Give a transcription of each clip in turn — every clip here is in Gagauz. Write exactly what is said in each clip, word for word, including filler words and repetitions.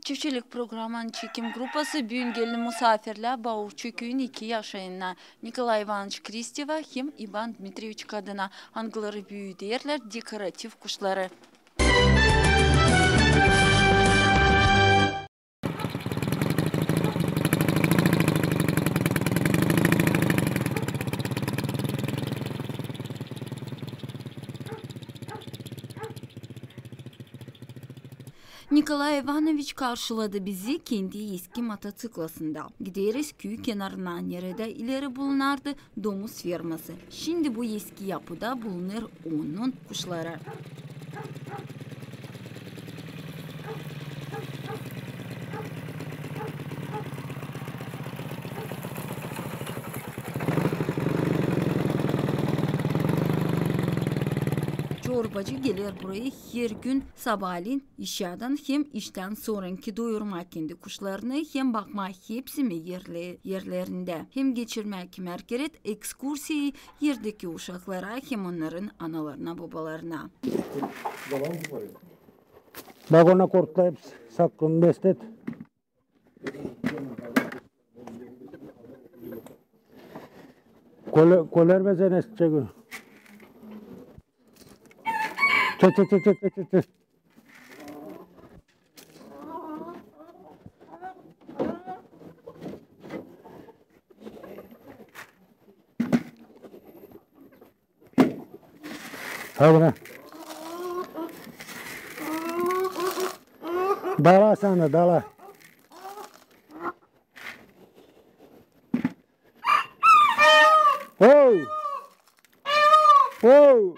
Çiftçilik programanın çekim grupası büün geldi musaafirlää Bauçu küüyün iki yaşayana, Nikolay İvanıç Kristeva hem İvan Dmitriyeviç kadına, angıları büüderlär dekorativ kuşları. Nikolay İvanoviç karşıladı bizi kendi eski motoţiklasında. Gideriz küü kenarına, neredä ileri bulunardı domuz ferması. Şindi bu eski yapıda bulunêr onun kuşları. Çorbacı geler burayı her gün sabaalän, işadan hem iştän soranki doyurmaa kendi kuşlarını hem bakmaa, hepsi mi erli erlerindä, hem geçirmää kimär kerä ekskursiyayı erdeki uşaklara hem onnarın analarına, bobalarına. Bak, ona kortla hepsi sakın mestet. Koler, koler bezene sıçak. Çı, çı, çı. Hadi lan. Dala sana, dala. Ho! Ho!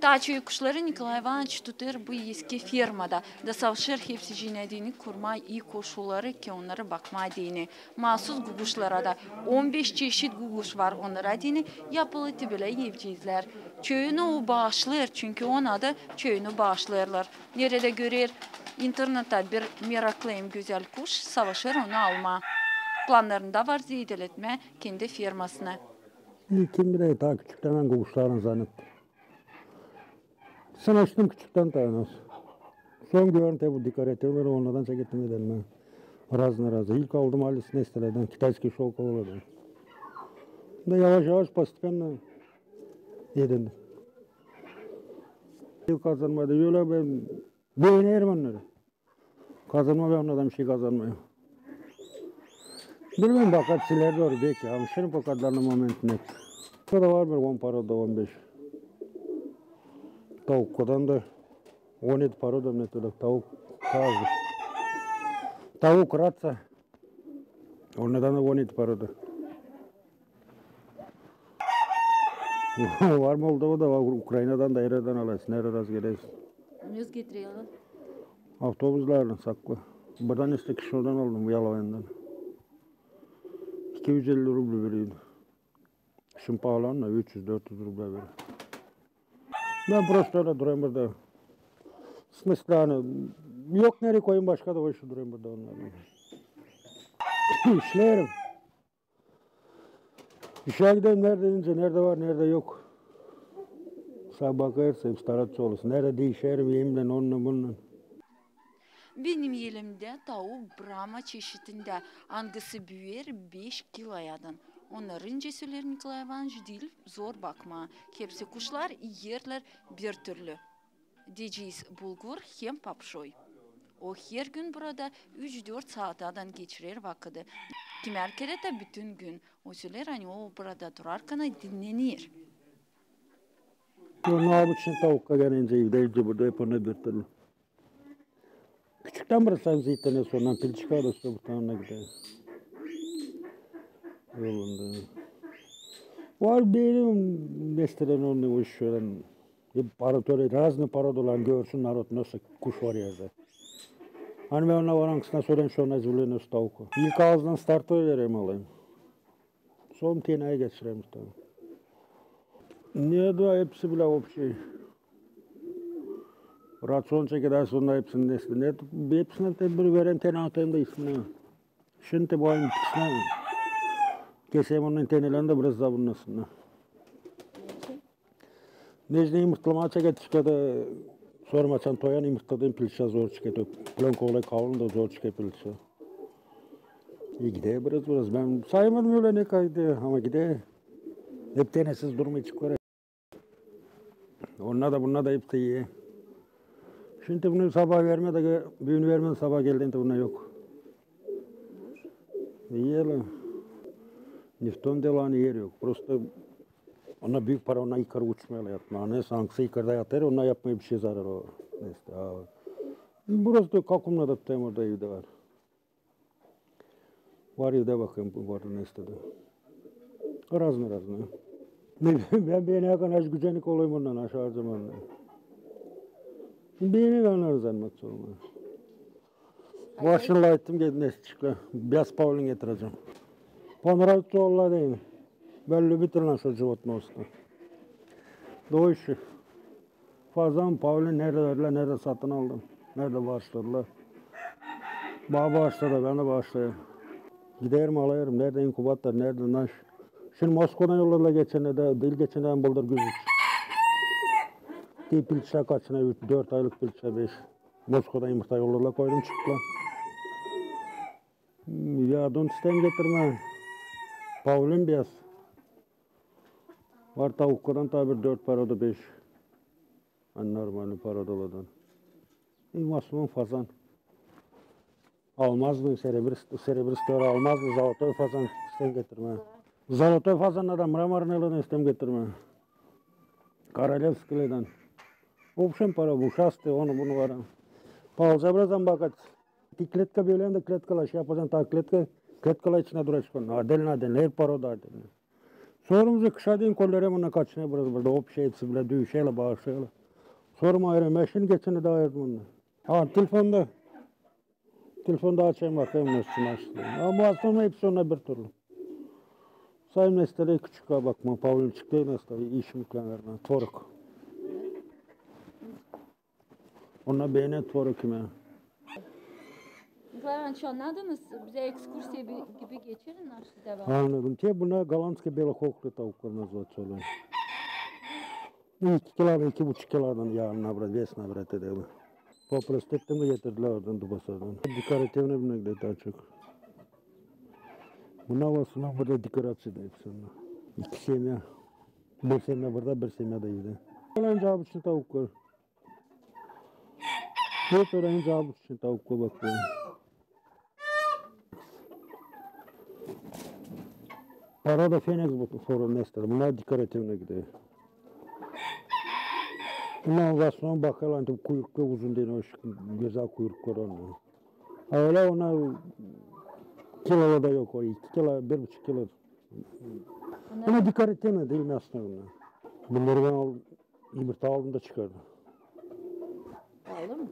Taa çoyu kuşları Nikolay İvanıç tutêr bu eski fermada da savaşêr hepsicinä deyni kurmaa ii koşulları, ki onnarı bakmaa deyni. Maasuz guguşlara da, on beş çeşit guguş var onnara deyni, yapılı tibelä evcizlär. Çoyunu o baaşlêêr, çünkü onun adı çoyunu baaşlêêrlar. Neredä görer internettä bir meraklı hem gözäl kuş, savaşêr onu almaa. Plannarında var zeedeletmää kendi fermasını. Kim biler, taa küçüktän bän guguşlarlan zannetti. Sanaştım küçüktän taa nasıl. Sora gördüm te bu dekorativleri, onnardan çekettim edelim. Raznı-raznı. İlk aldım Alice Nestelädän, kitayskiy şokoladdan. Da yavaş-yavaş, postipenno edindim. Kazanmaa da ölä, bän beenerim onnarı. Kazanmaa, bän onnardan bişey kazanmêêrım. Bilmeerim, bakacez ileri dooru, beki. Ama şindi poka dani moment net. Burada var bir on poroda, on beş. Tavukkadan da on edi poroda net, ölä tavuk kazı. Tavuk ratsa. Onnardan da on edi poroda. Var Moldovada, var Ukrainadan da, hererdan alasın, neredä rast gelersin. Nasıl getirerlär? Avtobuslarlan saklı. Buradan işte Kişinövdan aldım, bu Yalovadan. İki üz elli rubli veriyordum. Şindi paalandı, üç üz, dört üz rubli veriyor. Bän prosto ölä durêrım burada. В смысле, ani, yok nereyi koyum başka da, o işi durêrım burada onnarlan. İşleerim. İşä giderim, neredä deyni, neredä var, neredä yok. Sabaa kalkêrsın, hem staratsın olasın. Neredä diişerim, emlän, onunnan, bununnan. Benim elimdä tavuk brahma çeşitindä, angısı büüyer beş kiloyadan. Onnarı, nicä söleer Nikolay İvanıç, diil zor bakmaa. Hepsi kuşlar iyerlär bir türlü. Deyecez bulgur hem papşoy. O her gün burada üç-dört saatadan geçirer vakıdı. Kimär kerä tä bütün gün. O söleer, ani o burada durarkan dinnenir. Onu alıp için tavukka gelince evdä, evdä burada hep ona bir türlü. Küçüktän beri sen zeytini, sonradan pilçika da, işte, bu tanrına gider. Yolunda. Var benim, mesela, onun o iş veren, hep poroda, raznı porodalar, görsün narod nasıl kuş var erdä. Ani bän onnar var, angısına sorêrım, şoy ne zıvlêêr, ne stavka. İlk aazdan startı vererim, alayım. Sora teneyä geçirerim tabii. Ne da hepsi bilä opşey. Raţion çekedärsä, onnar hepsini nesli. Ne, hepsini te bir vererim, teneyä atêrım da isminä. Şindi bu ayın bitisindä keserim onnar tenelerini da biraz zabunlasınnar. Neçin imırtlamaa çeker, çıkêr da, sora açan toyan imırtladın, pilçä zor çıkêr. Plönka olêr kalın da zor çıkêr pilçä. İi gider biraz, biraz. Bän saymadım ölä ne kadar gider, ama gider. Hep tenesiz durmêêr, çıkêr. Onnar da, bunnar da hepsi iyi. Şindi bunu sabaa vermää dä, büün vermää, sabaa geldiinä dä bunnar yok. İi, ölä. Nifton delanı er yok. Prosto onnar büük para, onnar yukarı uçmaa, yatmaa. Neysä, angısı yukarıda yatêr, onnar yapmêêr bişey zarar o. Neysä, a, burası da kakumnada, tam orada evdä var. Var evdä, bakêrım, var neysä dä. Raznı, raznı. Ne, bän, bän ne kadar aşağı gücenik olêrım ondan, aşağı zaman. Bän ne kadar zannettim olmaz. Başını layttım, gittim, neysä çıkêr. Biraz Paulin getirecäm. Понравится, Allah deyni. Bän любитель нашего животного. Doğuşu. Fazan, Paulin neredä verdilär, neredä satın aldım, neredä baaşladılar. Bana baaşladı, bän dä baaşlayım. Giderim, alêrım, neredä inkubator, neredä naş. Şindi Moskvadan yolladılar geçennerdä, diil geçennerdä, bıldır güzüç. Te pilçä kaçına, üç, dört aylık pilçä, beş. Moskvadan yumurta yolladılar, koydum, çıktılar. Hmm, ya, onu isteerim getirmää. Paulin biraz. Var tavuklardan taa bir dört poroda, beş. Ani normalnıy porodalardan. İi, в основном fazan. Алмазнıy, серебристый, серебристый var, алмазнıy, золотой fazan isteerim getirmää. Золотой fazanlardan, мраморныйлардан isteerim getirmää. Королевскыйлärdan. В общем, poroda, ушастый, onu bunu var. Pahalıca birazdan bakacez. Te kletka bölärlär dä, kletkalar şey yapacez, taa kletka, kletkalar içindä duracek. Отдельно, отдельно, her poroda отдельно. Sora уже kışa deyni köllerim, onnar kaçına biraz burada, общий hepsi bilä düüşerlär, baaşlêêrlar. Sora ayırêrım, bän şindi geçennerdä ayırdım onnar. Ha, telefonda. Telefonda açêrım, bakêrım, neçin açtı. Ama aslında hepsi onnar bir türlü. Sayın meseleyi küçük bakmaa, Paulin çıktı, neysä, işim klanlarına, tvorog. Onnar beener tvorog imää. Nikolay İvanoviç, annadınız? Bizä ekskursiya gibi geçirin, aştı devam. Annadım. Te bunnar голландские белохохлые tavuklar, nazvat söleerim. İki kilo, iki buçuk kilodan ya, nabrat, вес набрать ederlär. Попросту ettim dä, getirdilär oradan, Dubasardan. Декоративный bunnar taa çok. Bunnar в основном burada dekoraţiyada hepsi onnar. İki semya. Bir semya burada, bir semya da evdä. Ölenci abi için tavuklar. Hep ölenci abi için tavuklar, bak böyle. Poroda феникс bu, форель, neysä. Bunnar декоративный gider. Bunnar в основном bakêrlar, ani kuyrukları uzun deyni, o gözäl kuyrukları onnar. A ölä onnar kiloları da yok, o iki kilo, bir buçuk kilo. Bunnar декоративный, diil мясной bunnar. Bunnarı bän al-, yumurta aldım da çıkardım. Pahalı mı?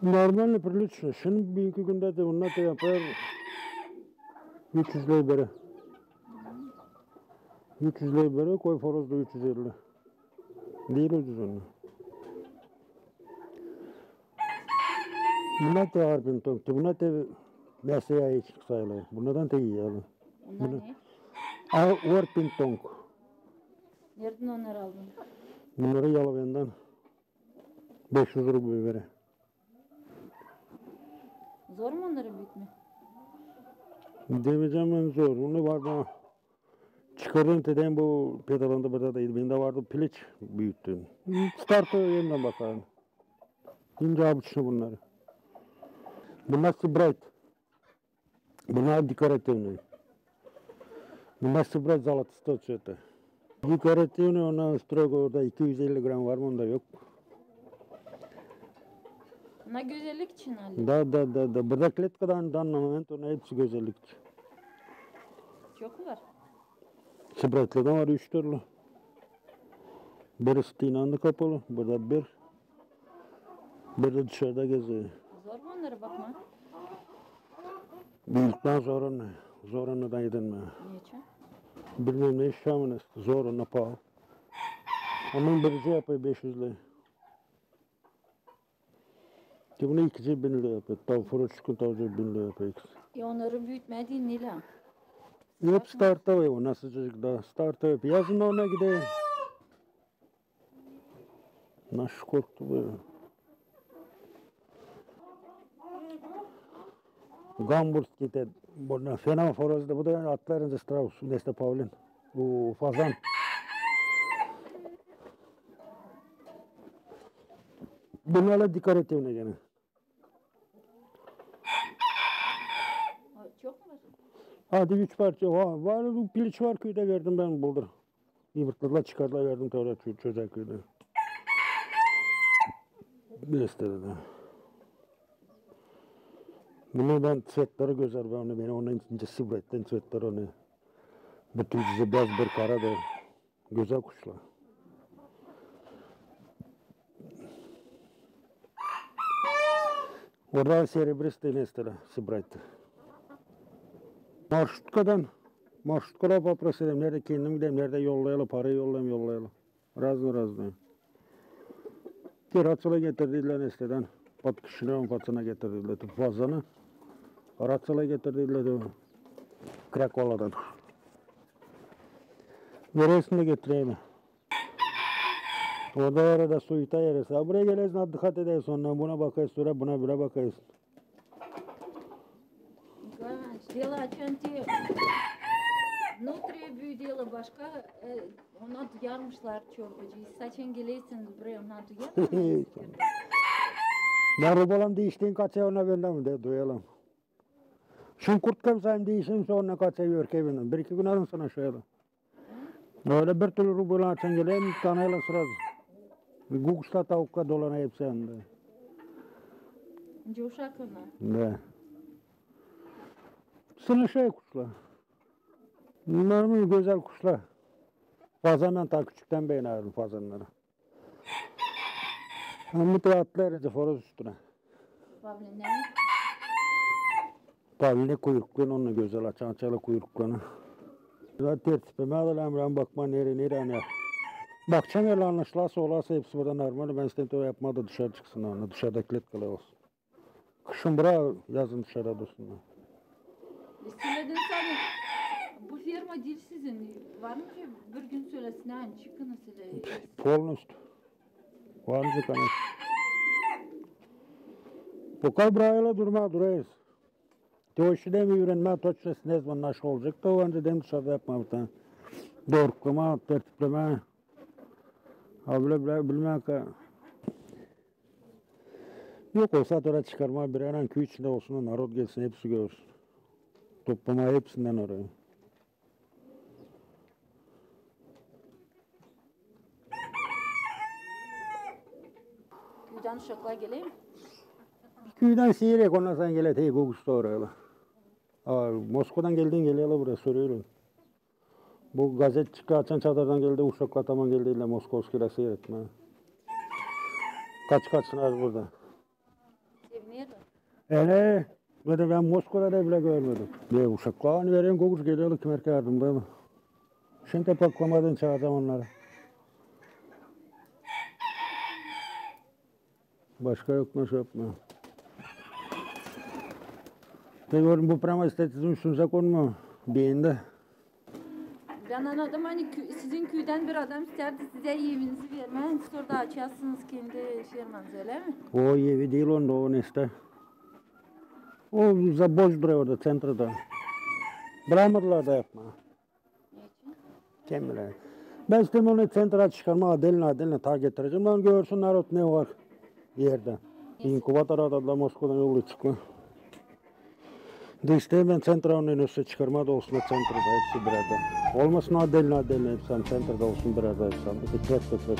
Нормально, прилично. Şindi büünkü gündä dä bunnar da yapêr üç üz ley bere. Üç üz ley bere, koy horoz da üç üz elli. Diil ucuz onnar. Bunnar da orpingtong, bunnar da мясояичник sayılêr. Bunnardan da ii alêr. Bunnar ne? A, orpingtong. Neredän onnarı aldın? Bunnarı Yalovendan. Beş üz rubli bere. Zor mu onnarı büütmää? Demeyecäm bän zor. Onnar var bana. Çıkardım, dedim, bu pedalında burada da, bendä vardı piliç, büüttüm. Startı elimdän bakarım. İnce abuçna bunnarı. Bunnar сыбрать. Bunnar декоративный. Bunnar сыбрать, золотистого цвета. Декоративный, ona строго orada iki üz elli gram var mı, onda yok. Ona gözellik için alêr. Da, da, da, da. Burada kletkadan данный момент ona hepsi gözellik için. Çok mu var? Сыбратьлардан var üç türlü. Biri стенаны kapalı, burada bir. Biri dışarıda gezer. Zor mu onnara bakmaa? Büüktän zor onnar. Zor onnar da edinmää. Neçin? Bilmeerim, ne iş yapmaa, zor onnar, paalı. Ama birinci yapêr beş üz ley. Te bunu ikicii bin ley yapêr. Tavuk fıroçkun tavuk bin ley yapêr ikisi. E, onnarı büütmää deyni neylän? Hep starta var o, nasıl çocuk da starta var. Yazın ona gider. Nasıl korktu bu ya? Gamburski te, bu ne, fena horoz da, bu da atlar önce straus, nesä pavlin. Bu fazan. Bunnara dikkat et ona genä. Çok mu var? Hadi üç parça. Va-, var, bu piliç var küüdä, verdim bän buldur. Yımırtladılar, çıkardılar, verdim orada çö-, çocaa küüdä. Besledi dä. Bunu bän, tsetleri gözäl bän onu, beni onun için sıbrattım tsetleri onu. Bütün bizi beyaz bir kara da. Gözäl kuşlar. Orada serebristı nesä sıbrattı. Marşrutkadan, marşrutkadan poprosêrım, neredä kendim giderim, neredä yollayalar, para yollayım, yollayalar. Raznıy, raznıy. Ki Raţalı getirdilär nesä dän. Pat kişilerinnän Paţana getirdilär. Fazanı Raţalı getirdilär dä. Krakoladan. Neresindän getireyim? Orada arada sueta eresi. A buraya gelersin, отдыхать edersin, ondan buna bakarsın, sora buna, buna bakarsın. Николай Иванович, дело açan te внутри büü delo başka, e, onnar duyarmışlar çorbacıyı. Saçan gelersiniz buraya, onnar duyarlar mı? Bän rubalam diiştiim kaçêr, onnar bendän mi dä duyarlar. Şim kurtkam sayım diişim, sora kaçêr, görker bendän. Bir-iki gün alın sana şöyle. Ölä bir türlü rubaylan açan gelerim, tanıyêrlar srazı. Guguşlar, tavuklar dolanêr hepsi yanında. Cuşak onnar. Da. Sınışêr kuşlar. Bunnar mı gözäl kuşlar. Fazan bän taa küçüktän beenärdim, fazannarı. Ama bu atlêêr horoz üstünä. Pavlinä? Pavlinä kuyruklarını, onnar gözäl açan, açan kuyruklarını. Zaten tertiplemää da lääzım, bakmaa neredä, neredä, neredä. Bakacam, eer annaşılêrsa, olêrsa, hepsi burada normal. Bän isteerim, yapmaa da dışarı çıksınnar, onnar dışarda kletkalar olsun. Kışın bura, yazın dışarda dursunnar. E, sölediniz ani bu ferma diil sizin. Var mı bir gün sölesin, ani çıkınız ölä? Полностью. Var mı çıkınız? Пока burayla durmaa, durêrız. Te o işi dä mi üürenmää, toçno ne zaman nasıl olacek da, o ancak dä dışarda yapmaa bir tane. Dooruklamaa, tertiplemää. A bölä, bölä bilmää ka. Yok olsa, tora çıkarmaa bir aran, küü içindä olsun, narod gelsin, hepsi görsün. Toplamaa hepsindän orayı. Küüdän uşaklar geler mi? Küüdän siirek, ondan sora geler te Guguşta orayla. A Moskvadan geldin, gelerlär buraya, sorêrlar. Bu gazetçik açan çadırdan geldi, uşaklar taman geldilär, moskovskilär seyretmää. Kaç-kaçlar burada. Sevinerlär. Ölä, bän Moskvada da bölä görmedim. Uşaklar, ani vereyim, Guguş gelerlär, kim erkää yardımda mı? Şindi paklamadan çaaracam onnarı. Başka yok mu, şey yapma. Te gördüm, bu prama istedim, üstün zakon mu? Beendi. Bän annadım, ani kü-, sizin küüdän bir adam istärdi sizä evinizi vermää, sora da açasınız kendi fermanızı, ölä mi? O evi diil onda, o nesä. O za-, boş durêr orada, ţentrada. Brakmadılar da yapmaa. Neçin? Kim biler. Bän isteerim onu ţentra çıkarmaa, отдельно, отдельно taa getirecäm. Lan görsün narod ne var erdä. İnkubator aradılar Moskvadan, yollayaceklar. Da isteerim bän ţentra onu nesä çıkarmaa da olsun ţentrada hepsi bir arada. Olmasın отдельно, отдельно hepsi, ţentrada olsun bir arada hepsi. Bir tek tek tek.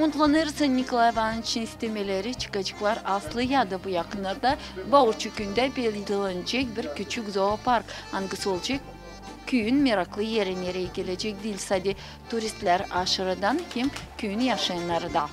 Umutlanêrız, Nikolay İvanoviçin istemeleri çıkaceklar aslı ya da bu yakınlarda Bauçu küüyündä bellenecek bir küçük zoopark, angısı olacek küüyün meraklı eri, nereyi gelecek diil sade turistlär aşırıdan, hem küüyün yaşayannarı da.